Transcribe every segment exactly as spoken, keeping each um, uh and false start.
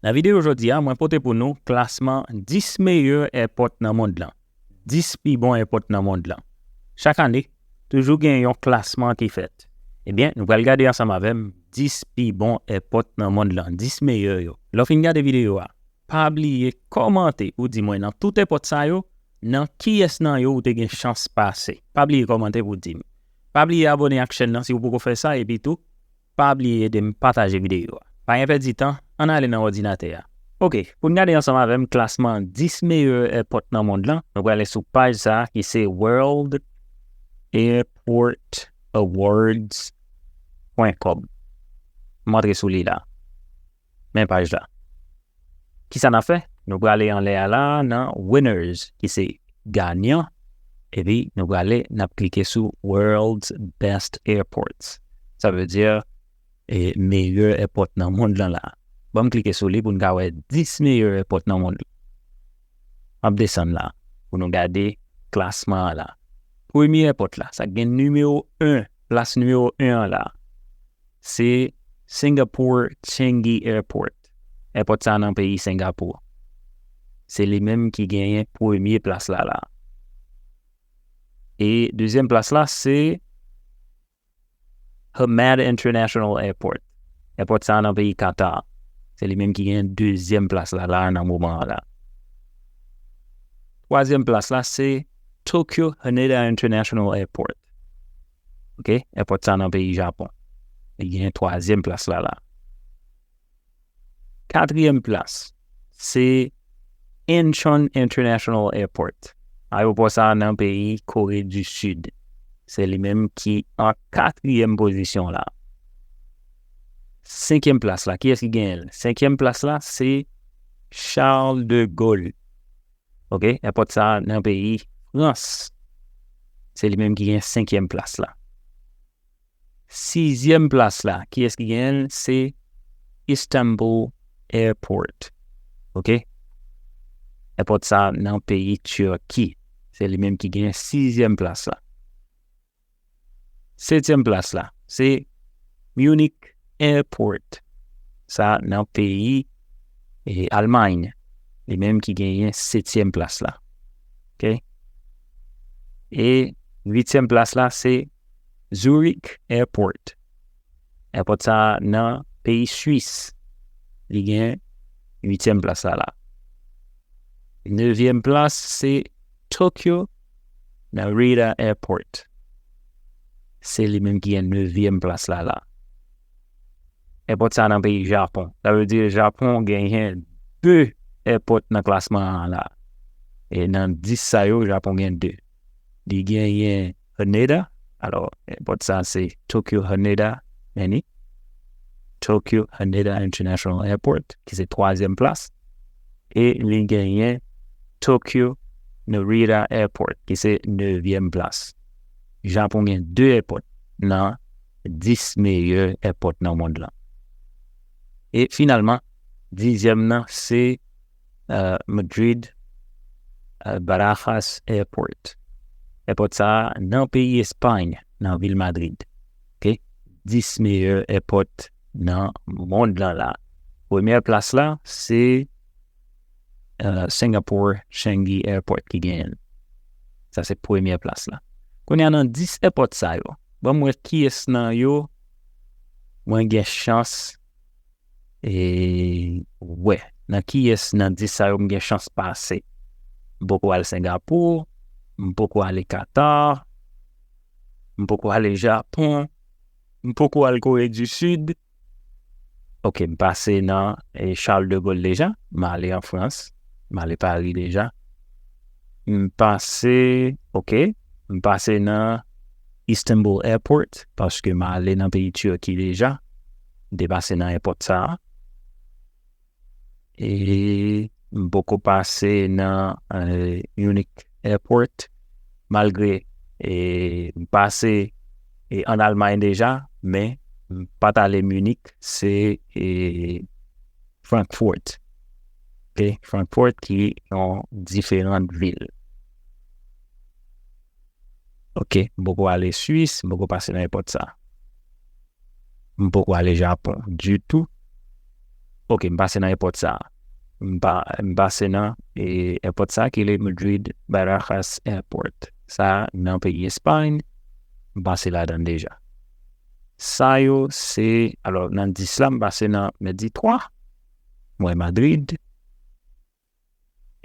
Nan videyo jodi a, mwen pote pou nou klasman dis meyè èpòt nan mond lan. Dis pi bon èpòt nan mond lan. Chak ane, toujou gen yon klasman ki fèt. Ebyen, nou pral gade ansanm avè m dis pi bon èpòt nan mond lan, dis meyè yo. Lè w fin gade videyo a, pa bliye kòmante pou di mwen nan tout èpòt sa yo, nan kiyès nan yo ou te gen chans pase. Pa bliye kòmante pou di m. Pa bliye abòne ak chèn nan si w poko fè sa, epi tou, pa bliye ede m pataje videyo a. Pa gen pèdi tan, ann ale nan òdinatè a. Oke, pou n gade ansanm avè m klasman dis meyè èpòt nan mond lan, nou prale sou paj sa a ki se World Airport Awards point com. M antre sou li la. Men paj la. Kisa n ap fè? Nou prale anlè a la nan winners, ki se ganyan, epi nou prale, n ap klike sou World's Best Airports. Sa vle di, e, meyè èpòt nan mond lan la. Ban m klike sou li pou n ka wè dis meyè èpòt nan mond lan. M ap desann la pou nou gade klasman an la. Premye èpòt la, sa k gen nimewo en, plas nimewo en an la, se Singapore Changi Airport. Èpòt sa nan peyi Singapore. Se li menm ki genyen premye plas la la. E dezyèm plas la, se Hamad International Airport. Èpòt sa nan peyi Qatar. Se li menm ki gen dezyèm plas la, la nan moman an la. Twazyèm plas la, se Tokyo Haneda International Airport. Oke, èpòt sa nan peyi Japon. Li gen twazyèm plas la la. Katriyèm plas, se Incheon International Airport. Ayewopò sa a nan peyi Kore di Sid. Se li menm ki an katriyèm pozisyon la. Senkyèm plas la, kiyès ki genyen l? Senkyèm plas la, se Charles de Gaulle. Oke, èpòt sa a nan peyi Frans. Se li menm ki gen senkyèm plas la. Sizyèm plas la, kiyès ki genyen l? Se Istanbul Airport. Oke? Èpòt sa a nan peyi Turki. Se li menm ki gen sizyèm plas la. Setyèm plas la, se Munich Airport. Sa nan peyi, e, Almay. Li menm ki genyen setyèm plas la. Oke? E uityèm plas la, se Zurich Airport. Èpòt sa nan peyi Swis. Li gen uityèm plas la la. Nevyèm plas, se Tokyo Narita Airport. Se li menm ki gen nevyèm plas la la. Èpòt sa nan peyi Japon. Sa vle di Japon genyen de èpòt nan klasman an la. E nan dis sa yo, Japon gen de. Li genyen Haneda. Alò, èpòt sa se Tokyo Haneda, men ni Tokyo Haneda International Airport, ki se twazyèm plas. E li genyen Tokyo Narita Airport, ki se nevyèm plas. Japon gen de èpòt nan dis meyè èpòt nan mond lan. E finalman, dizyèm nan, se, e, Madrid, e, Barajas Airport. Èpòt sa a nan peyi Espay, nan vil Madrid. Oke? Dis meyè èpòt nan mond lan la. Premyè plas la, se, e, Singapore Changi Airport ki genyen l. Sa se premyè plas la. Kounye a nan dis èpòt sa yo, ban m wè kiyès nan yo mwen gen chans, e, wè. Nan kiyès nan dis sa yo m gen chans pase? M poko al Singapore, m poko ale Qatar, m poko ale Japon, m poko al Kore di Sid. Oke, m pase nan, e, Charles de Gaulle deja, m ale an Frans, m ale Paris deja. M pase, oke, m pase nan Istanbul Airport, paske m ale nan peyi Turki deja. M te pase nan èpòt sa a. E m poko pase nan, e, Munich Airport, malgre, e, m pase, e, ann Almay deja, men m pa t ale Munich, se, e, Frankfurt. Oke, Frankfurt ki yon diferan vil. Oke, m poko ale Swis, m poko pase nan èpòt sa. M poko ale Japon ditou. Ok, m pase nan èpòt sa a. M pa, m pase nan e, èpòt sa a ki le Madrid Barajas Airport. Sa a nan peyi Espay, m pase ladan l deja. Sa yo se, alò, nan dis la, m pase nan, m di twa. M wè Madrid,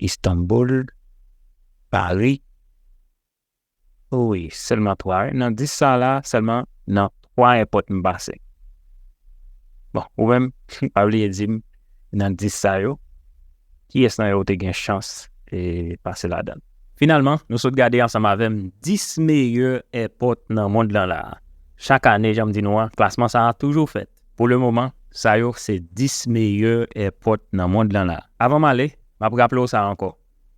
Istanbul, Paris. Wi, sèlman twa. Nan dis sa la, sèlman nan twa èpòt m pase. Bon, ou menm, pa bliye di m, nan dis sa yo, kiyès nan yo ou te gen chans e pase ladan l? Finalman, nou sot gade ansanm avè m dis meyè èpòt nan mond lan la a. Chak ane, jan m di nou an, klasman sa a toujou fèt. Pou le moman, sa yo se dis meyè èpòt nan mond lan la a. Avan m ale, m ap raple w sa ankò.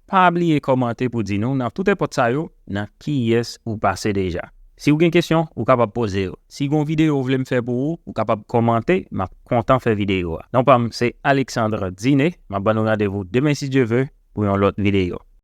Pa bliye kòmante pou di nou nan tout èpòt sa yo, nan kiyès ou pase deja. Si w gen kesyon, ou kapab poze yo. Si gon videyo ou vle m fè pou ou, ou kapab kòmante, m ap kontan fè videyo a. Non pa m se Alexandre Diné, m ap ban nou randevou demen si Dye ve pou yon lòt videyo.